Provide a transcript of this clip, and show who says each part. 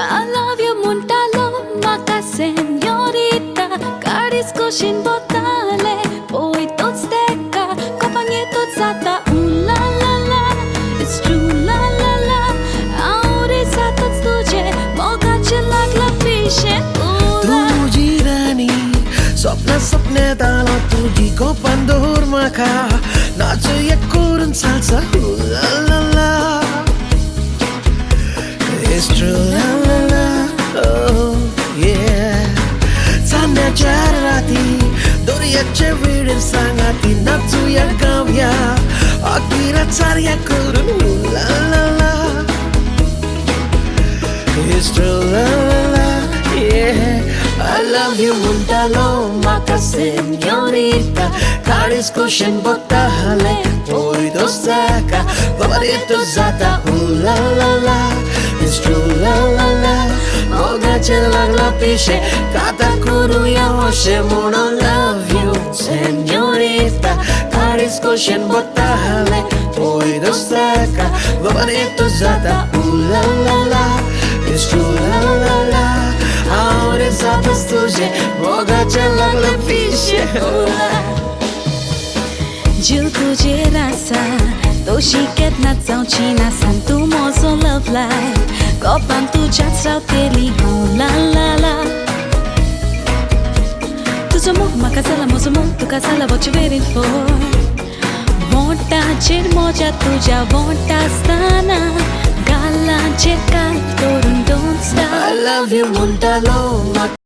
Speaker 1: I love you म्हणटालो म्हाका सेन्योरिता, काडीस कुशीन बोताले पळयतच तेका कोपान येतच जाता. ला ला ला, it's true, la la la. हांव रे जातच तुजें मोगाचें लागलां पिशें.
Speaker 2: तूं म्हजी राणी, स्वप्न सपन्यात आलो तुजी गोपान दवर म्हाका, नाचुया करून salsa. La la la, it's true, la la la, oh yeah. चांदण्याच्या राती दर्याच्या वेळेर सांगाती नाचुया गावया अकिरा चारया करून. La la la, it's true, la la la, yeah. I love you म्हणटालो म्हाका सेन्योरिता, काळीज कुशीन बोताले पळयतच ताका गोपान जाता. La la la, it's true, la la la. मोगाचें लागलां पिशें कातर करुया अशें म्हणून लव you सेन्योरिता, काळीज कुशीन बोताले पळयतच ताका गोपान जाता. La la la, it's true, la la la. हांव रे जातच तुजें मोगाचें लागलां पिशें.
Speaker 1: जीव तुजेर आसा, दोशी केन्ना जावची ना. सांग तूं म्हजो लव लायफ, कोपान तुज्याच रावतली हांव. ला ला ला, तुजो मोग म्हाका जाला, म्हजो मोग तुका जाला. What you waiting for? वोंटाचेर म्हज्या तुज्या वोंट आसतना गालांचेर काल करून don't
Speaker 2: I
Speaker 1: stop.
Speaker 2: love you म्हणटालो म्हाका.